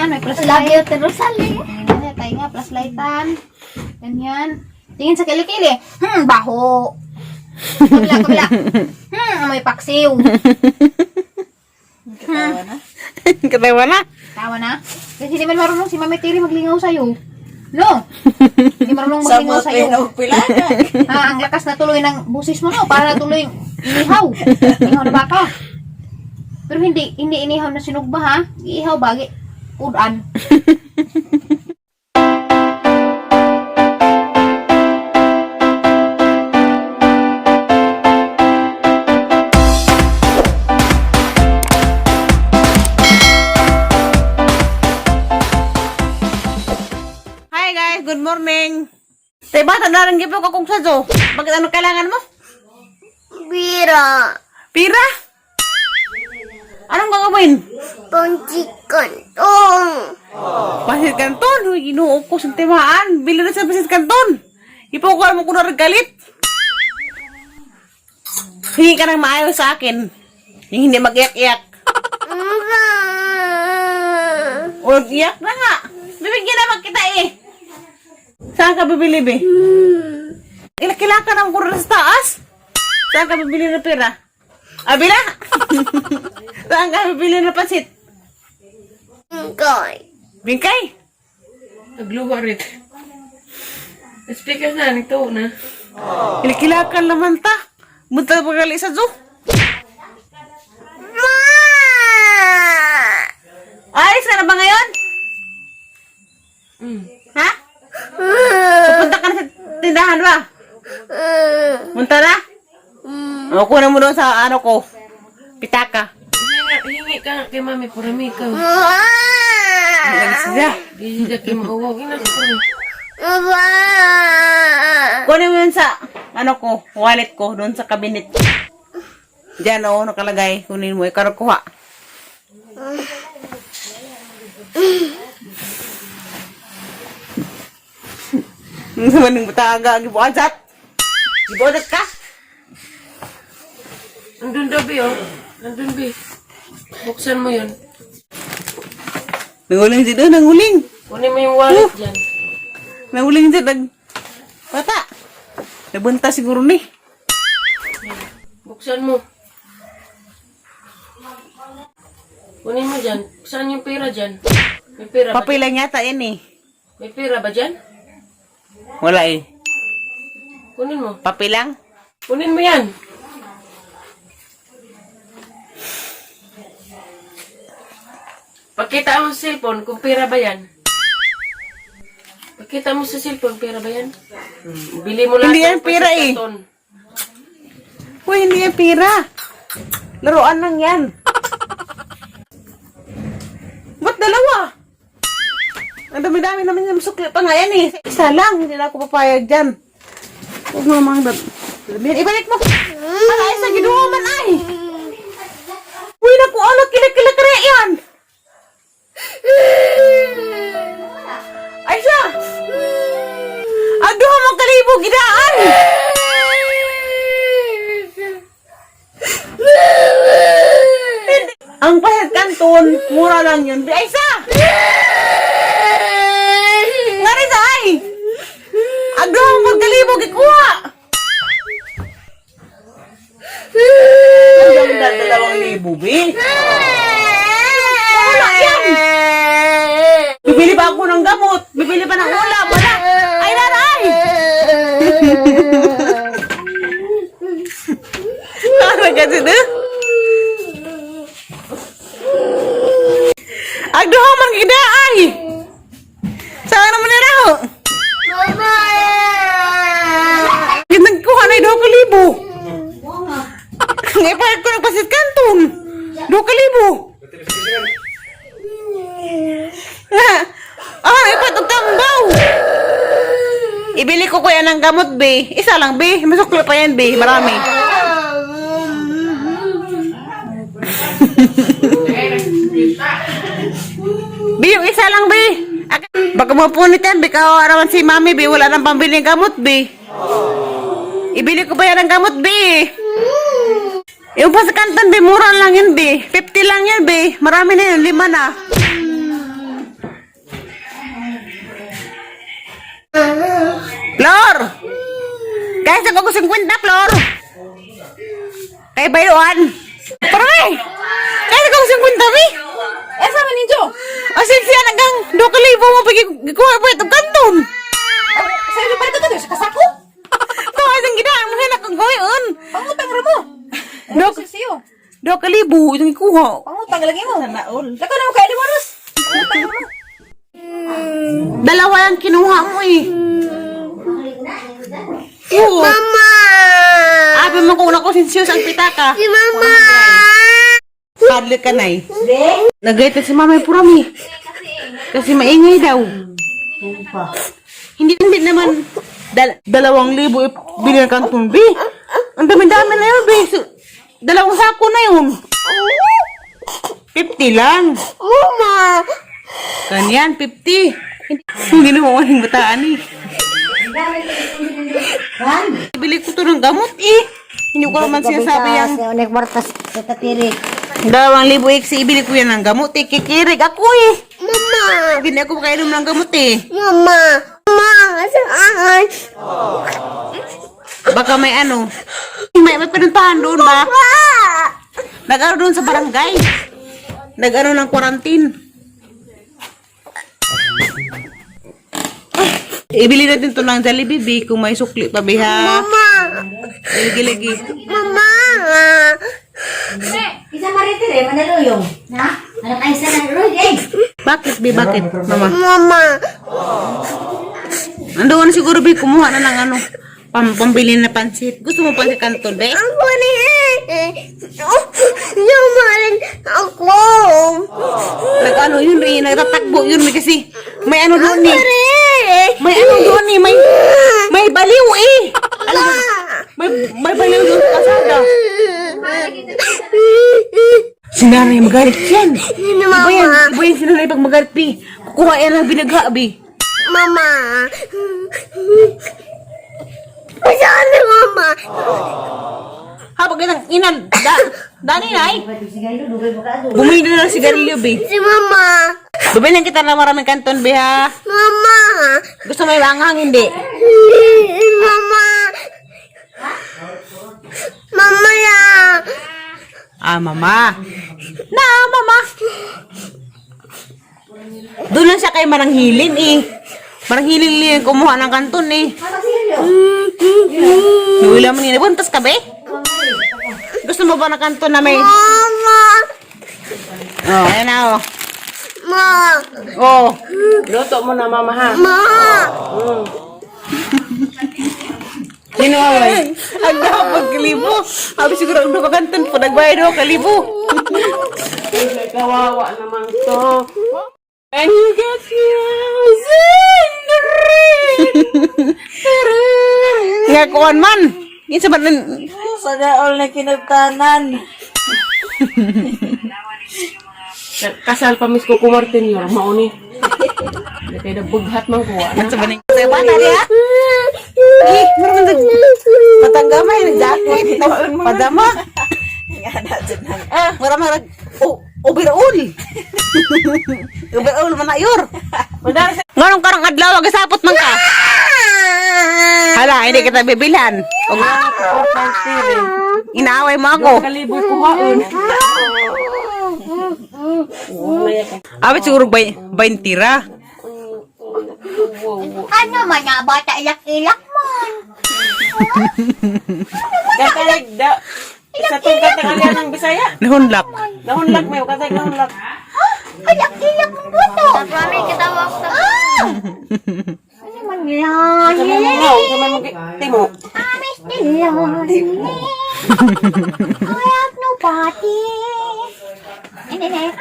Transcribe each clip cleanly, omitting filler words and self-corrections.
Yan, may flashlight. Love you, Ate Rosalie. Ayan, tayo nga, flashlightan. Ganyan. Tingin sa kilikili. Baho. Kabila, kabila. Amoy paksiw. Katawa na. Katawa na. Tawa na. Kasi hindi man marunong si Mami Tiri maglingaw sa'yo. No? Hindi marunong maglingaw Samot sa'yo. pinog pilaka. Ah, ang lakas na tuloy ng busis mo, no? Para na tuloy inihaw. Inihaw na baka. Pero hindi, hindi inihaw na sinugba, ha? Iihaw bagi. Udan. Hi guys, good morning. Tay bata na rin gipo ka kung sajo. Bakit ano kailangan mo? Bira. Pira? Anong gagawin? Pansikantong. Pasit kanton. Uy, Ginoo ko sa timaan. Bili na sa pasit kanton. Ipukuha mo ko na rin galit. Hingi ka ng maayos sa akin. Yung hindi mag-iyak-iyak. O, iyak na nga. Bibigyan naman kita eh. Saan ka bibili, be? Ilakila ka ng kurang sa taas. Saan ka bibili ng pera? Abila? Saan ka bibili ng pansit? Bingkay. Bingkay? Nagluha rin. Speaker na, nito na. Ilakila naman ta. Munta pa gali sa zoo. Ma! Ayos ka na ba ngayon? Ha? Pupunta ka na sa tindahan ba? Munta na? O, kunin mo doon sa ano ko. Pitaka. Hingi, hingi ka kay mami, purami ka. Ma! Siya. Di ka kay mauwaw. Ina sa purami. Ma! Kunin mo yun sa, ano ko, wallet ko, doon sa cabinet. Diyan, oo, nakalagay. Kunin mo. Ikaw kuha. Ang sama ng butaga, gibuazat. Gibuazat ka? Nandun daw, Bi, oh. Nandun, Bi. Buksan mo yun. Nanguling siya doon, nanguling. Kunin mo yung wallet dyan. Nanguling siya, nag... Bata. Nabunta siguro ni. Buksan mo. Kunin mo dyan. Saan yung pera dyan? May pera ba? Papel lang yata yan eh. May pera ba dyan? Wala eh. Kunin mo. Papel lang? Kunin mo yan. Pakita mo sa cellphone kung pera ba yan. Pakita mo sa cellphone, pera ba yan? Bili mo lahat Hindi yan ng pera eh. pasit-katon. Uy, hindi yan pira. Laruan lang yan. Ba't dalawa? Ang dami-dami naman yung sukli pa nga yan eh. Isa lang, hindi na ako papayag dyan. Huwag mo mga dami. Ibalik mo! Ala, isa ginuha man ay! Uy, naku, ano, kila-kila ka rin yan! Ay siya! Ang duha mong kalibo, gidaan! Ang pasit kanton, mura lang yun. Ay, isa! Nga rin sa ay! Ang duha mong magkalibo, gikuha! Ang ganda, 2,000, be. Wala yan! Bibili pa ako ng gamot. Bibili pa ng ulam. Wala. Ay, naray! Ano kasi na? Ang duha man gida ay! Saan naman ni Raho? Mama! Nagkuha na 2,000. Ngayon ko ng pasit kanton. 2,000. Ah, ipat og tambaw. Ibili ko kuya ng gamot, be. Isa lang, be. Masukli pa yan, be. Marami. Be, yung isa lang, be. Baka mapunit yan, be. Kawawa naman si mami, be. Wala nang pambili ng gamot, be. Ibili ko pa yan ng gamot, be. Yung pa sa kantan, be. Mura lang yun, be. 50 lang yan, be. Marami na yun. 5 na. Kaya sa ko 50, Flor. Kay bayuan. Parang eh. Kaya sa ko 50, bi. Eh, sama ninyo. Asin siya nagang 2,000 mo pag gikuha pa itong kanton. Sa iyo pa ito to, sa kasako. Ito ay ang ginaan mo na kang gawain. Pangutang ra mo. Dok, Siyo. 2,000 itong ikuha. Pangutang lagi mo. Sanaol. Dako na mo kay Liwaros. Pangutang ra mo. Dalawa ang kinuha mo eh. Oo. Mama! Abi mo kung nakonsensyo ang pitaka. Si Mama! Padli ka na eh. Nagaita si Mama Purami. Kasi maingay daw. Hindi hindi naman 2,000 bili ng kanton, bi. Ang dami-dami na yun, bi. So, 2 sako na yun. 50 lang. Mama! Ganyan, 50. Hindi naman walang bataan eh. Bili ko to ng gamot eh. Hindi ko naman sinasabi yung 2,000 eh, kasi ibili ko yan ng gamot eh. Kikirig ako eh. Mama! Hindi ako makainom ng gamot eh. Mama! Mama! Saan? Baka may ano. May pinuntahan doon ba? Ah! Nag-ano doon sa barangay. Nag-ano ng quarantine. Ay, ibili natin to ng Jollibee, Bi, kung may sukli pa, Bi, ha? Mama! Lagi-lagi. Mama! Isa maritere, manaluyong. Na? Ano kayo sa naroy? Eh! Bakit, Bi? Bakit, mama? Mama! Andoon siguro, Bi, kumuha na ng ano, pambili na pansit. Gusto mo pansit canton, Bi? Ako ni Yumarin ako! Nag-ano yun, Bi, nagtatakbo yun, Bi, kasi may ano doon eh. Re! May ano doon eh, may baliw eh. Alam mo, may baliw doon sa kalsada. Si nanay magalit yan. Sino Iba yan, mama? iba yan si nanay pag magalit, Bi. Kukuha yan ng binagha, Bi. Mama! Saan si mama? Habang ganang ina, dani nay. Bumili na ng sigarilyo, Bi. Si mama! Bumili kita ng maraming kanton, Bi, ha? Mama! Gusto mo yung anghang, hindi? Mama! Mama ya! Ah, mama. Na, mama. Doon lang siya kay Maranghilin, eh. Maranghilin lang kumuha ng kanton, eh. Nuwila mo nila. Buntas ka, be? Gusto mo ba ng kanton na may... Mama! Oh, ayan na, oh. Ma! Oh. Luto mo na, mama, ha? Ma! Sino away? Ang dapat kalibo. Sabi siguro ang dukakanton po. Nagbayad ako kalibo. Kawawa naman to. And you get you in the rain. Nga kuan man. Kinsa ba nan- Sa daol na kinagtanan. Kasal pa mis ko kumartin yun. Mauni. Hindi kayo nabughat man kuha. Kinsa ba ning sa bata niya? Eh, meron nag patanggamay nag-jacket. Padama. Ah, mura man nag oh, overall. Overall man na yor. Nganong karong adlaw gisapot man ka? Hala, hindi kita bibilhan. Og inaaway mo ako. Kalibo kuhaon. Awit siguro bay 20 ra. Ano man nga bata ilak-ilak man. Katay da. Sa tong katangalan ng Bisaya. Nahunlak. Nahunlak may katay nahunlak. Ilak-ilak man buto. Marami katawa sa. Ah! Ano man yan? Sa mga mo, sa mga timo. I'm still lonely. I have nobody. And then I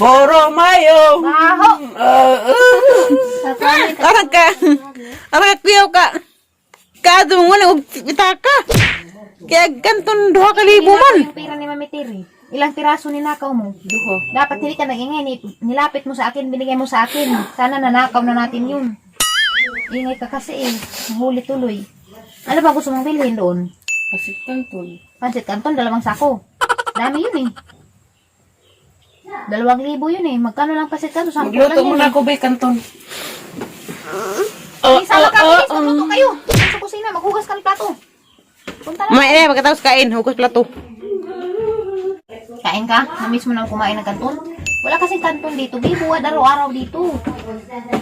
Poro mayo. Baho. Arang ka. Arang ka kuyaw ka. Kaado mo wala og pitaka. Kaya ganton 2,000 man. Yung pera ni Mami Terry. Ilang piraso ninakaw mo? Duho. Dapat hindi ka nag-ingay. Nilapit mo sa akin, binigay mo sa akin. Sana nanakaw na natin yun. Ingay ka kasi eh. Huli tuloy. Ano ba gusto mong bilhin doon? Pasit kanton. Pansit canton, 2 sako. Dami yun eh. 2,000 yun eh. Magkano lang pansit canton? 10 lang Magluto yun mo na eh. ako be kanton. Oh, sama ka, bilis. Magluto kayo. Sa kusina, maghugas ka ng plato. Punta na. May na, pagkatapos kain, hugas plato. Kain ka? Namiss mo nang kumain ng kanton? Wala kasing kanton dito. Bi, buwad araw-araw dito.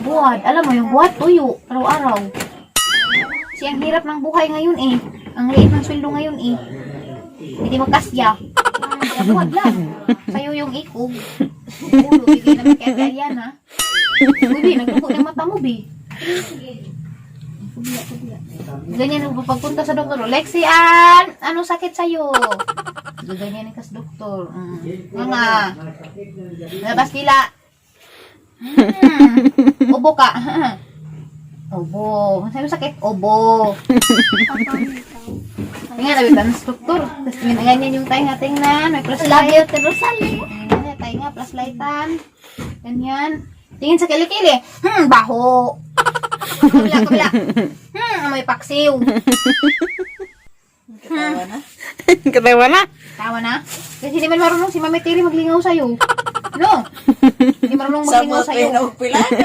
Buwad. Alam mo yung buwad, tuyo. Araw-araw. Kasi ang hirap ng buhay ngayon eh. Ang liit ng sweldo ngayon eh. Hindi magkasya. Kaya buwad lang. Sa'yo yung ikog. Ulo, bigay naman kay Ate Ariana. Uy, Bi, nagdugo ng mata mo, Bi. Ganyan ang pagpunta sa doktor. Lexi, Ann, ano sakit sa'yo? Ganyan ka sa doktor. Mga, labas dila. Ubo ka. Ubo. Sa'yo sakit? Ubo. Tingnan, nabi ka ng doktor. Tapos tingnan, ganyan yung tayo tingnan. May plus Love light. you, pero sali. Ganyan, tayo nga, plus lightan. Ganyan. Tingin sa kilikili. Baho. Kabila, kabila. Amoy paksiw. Katawa na. Katawa na. Tawa na. Kasi hindi man marunong si Mami Terry maglingaw sa'yo. No? Hindi marunong maglingaw Samot sa'yo. pa yung pilaka.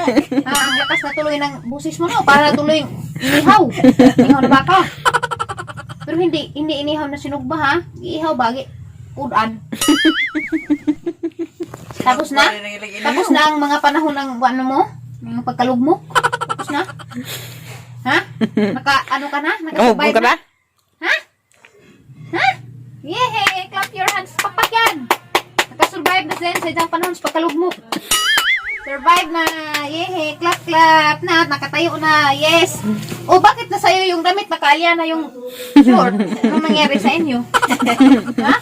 Ah, ang lakas na tuloy ng busis mo, no? Para na tuloy inihaw. Inihaw na baka. Pero hindi, hindi inihaw na sinugba, ha? Iihaw bagi. Udan. Tapos na? Tapos na ang mga panahon ng ano mo? Yung pagkalugmok? Tapos na? Ha? Naka, ano ka na? Oh, Naka-survive ka na? Ha? Ha? Yehey! Clap your hands! Pakpak yan! Nakasurvive na din sa isang panahon sa pagkalugmok. Survive na! Yehey! Clap, clap! Na, nakatayo na! Yes! O, bakit na sa'yo yung damit? Nakaalya na yung short. Anong nangyari sa inyo? Ha?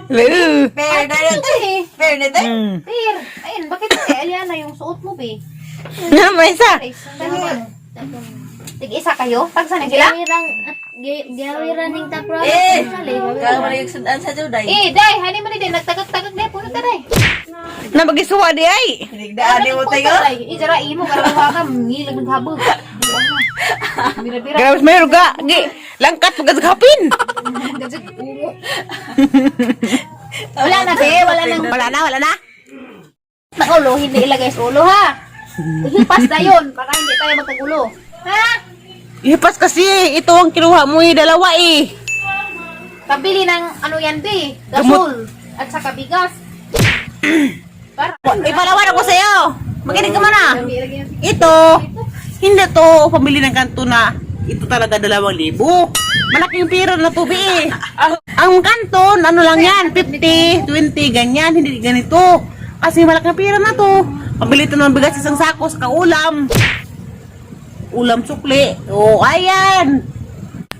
Loo. Fair na yun. Ito eh. Fair na tayo. Fair. Ayun, bakit kay na yung suot mo, be? Na, may isa. Guys, Tig-isa kayo? Tagsa na sila? Gawiran ning tapro. Eh! Kaya mo na yung sudan sa juday. Eh, day, hani man ni day, nagtagag-tagag day, puno ka day. Na magisuwa di ay. Hinigdaan mo tayo. Eh, jara imo karawa ka, ngilag naghabog. Bira-bira. Grabe may ruga. Gi, langkat pagkasakapin. Gajag ungo. Wala na, be, wala nang Wala na, wala na. na ulo, hindi ilagay sa ulo, ha? Hipas na yun, para hindi tayo magkagulo. Ha? Ipas kasi, ito ang kinuha mo eh, dalawa eh. Pabili ng ano yan, be? Gasol. At saka bigas. Para. Ipalawan ako sa'yo. Makinig ka muna. Ito, hindi to pamili ng kanto na ito talaga 2,000. Malaki yung pera na tubi eh. Ang kanton, ano lang yan, 50, 20, ganyan, hindi ganito. Kasi malaki ang pera na to. Pabili ito ng bigas isang sako sa kaulam. Ulam sukli. O, ayan.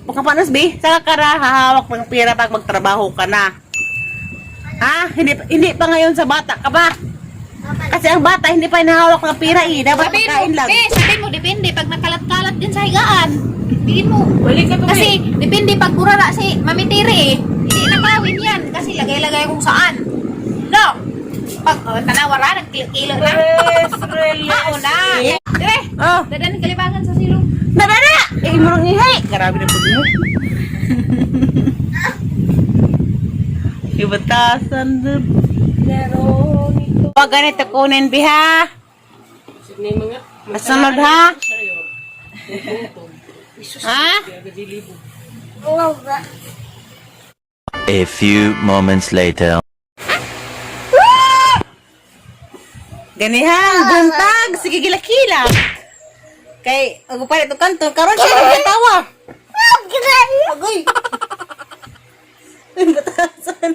Pagkapanas, be, saka ka na hahawak ng pera pag magtrabaho ka na. Ha? Hindi, hindi pa ngayon sa bata ka ba? Kasi ang bata, hindi pa hinahawak ng pera eh. Dapat Sabihin mo, pagkain lang. be, sabihin mo, depende. Pag nakalat-kalat din sa higaan, bilhin mo. Balik ka to, Kasi, depende pag burara si Mami Tiri eh. Hindi nakawin yan. Kasi lagay-lagay kung saan. No! Pag, oh, tanawa ra, nagkilo-kilo na. Mao na. Dire, Oh, dadan kalibangan sa silong. nadana! Eh, murong ihay! Grabe na po mo. Ibatasan the... Pag ganito kunin, biha. Masunod ha? Ha? A few moments later. Ganihang, buntag, sige gilakilak. Kay, ako pa ito kanto, karon siya nagkatawa. Agoy. Batasan.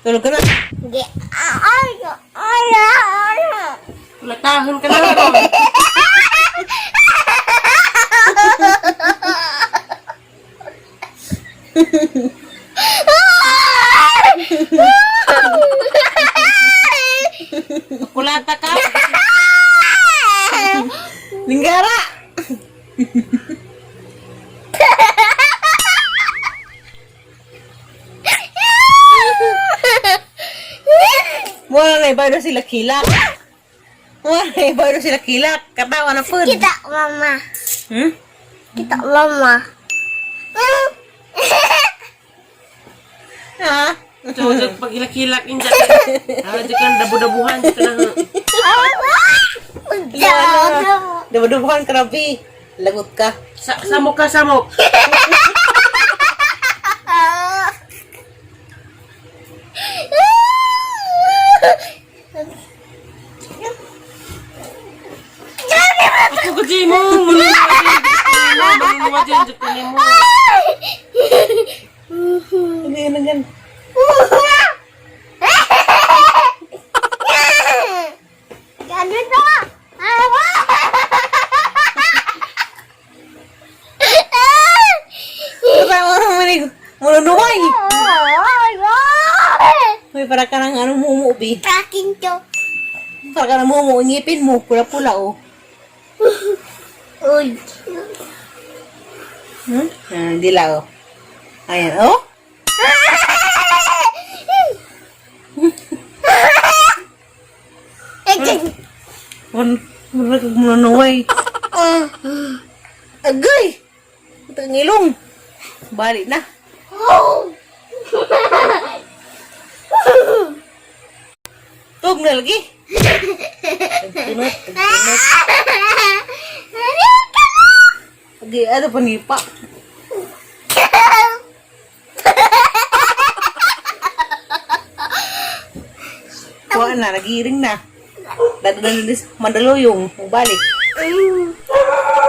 Tulog ka na. Latahon ka na ron. Kulata ka. Linggara. Wala na iba sila kilak. Wala na iba sila kilak. Katawa na po. Kita, Mama. Hmm? Kita mama. Ha? So, pag-ilak-ilak inja. Ah, di ka dabu-dabuhan ka na. Dabu-dabuhan ka rabi. Lagot ka. Sa samok ka, samok. Ako ka di mo. Manunuwa dyan. Manunuwa dyan. mo. Hindi na gan. Ganito. Manunuway. May para ka ng ano mumu, bi. Akin to. Para ka ng mumu, ngipin mo, pula-pula, oh. Uy. Hmm? Ah, hindi lang, oh. Ayan, oh. Wala kang manunuway. Ah. Agay! Ito ang ilong. Balik na. Tug na lagi. Tagtunot, tagtunot. Agay, ano pa nipa? Kuha na, nagiring na. Dadalalis, mandaluyong, balik.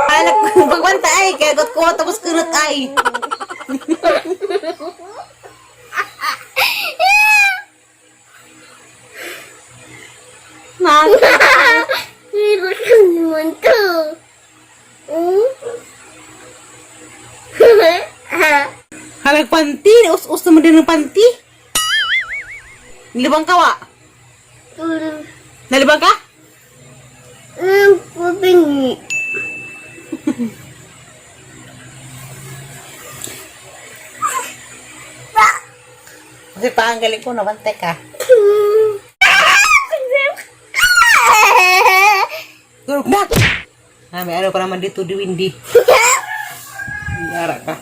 Anak, pagwanta ay, kaya got ko, tapos kunot ay. Na, Naman to. halag panty, us-us naman din ng panty. Nilibang ka, wa? Nalibang ka? Pabingi. Kasi pa, ang galing ko, nabantay ka. Tulog na! Ah, may ano pa naman dito, di windy. Gara ka.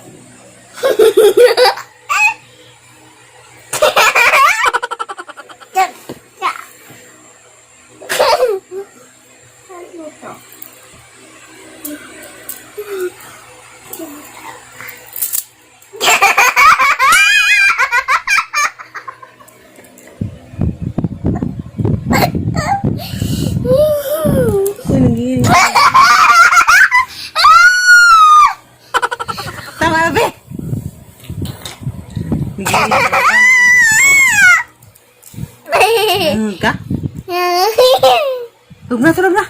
Uy, nangihiling. Tama na, be! Nangihiling ka ba? Nangihiling ka? Tulog na, tulog na.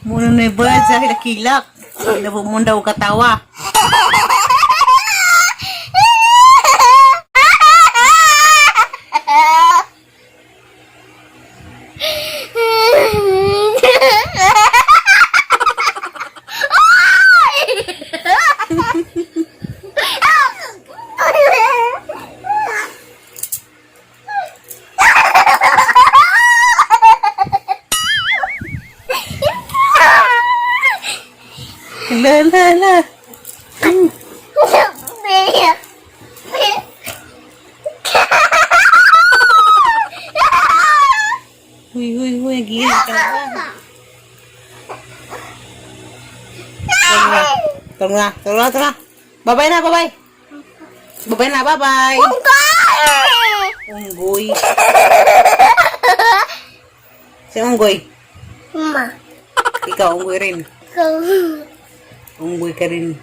Muna na yung bird sa kilak. Nabumunda daw katawa. La la la. Huy, huy, huy. Nagigilig ka na ba? Tulog na. Tulog na, tulog na. Bye-bye na, bye-bye. Bye-bye na, bye-bye. Unggoy. Si Unggoy. Ma. Ikaw, unggoy rin. Go. Unggoy ka rin.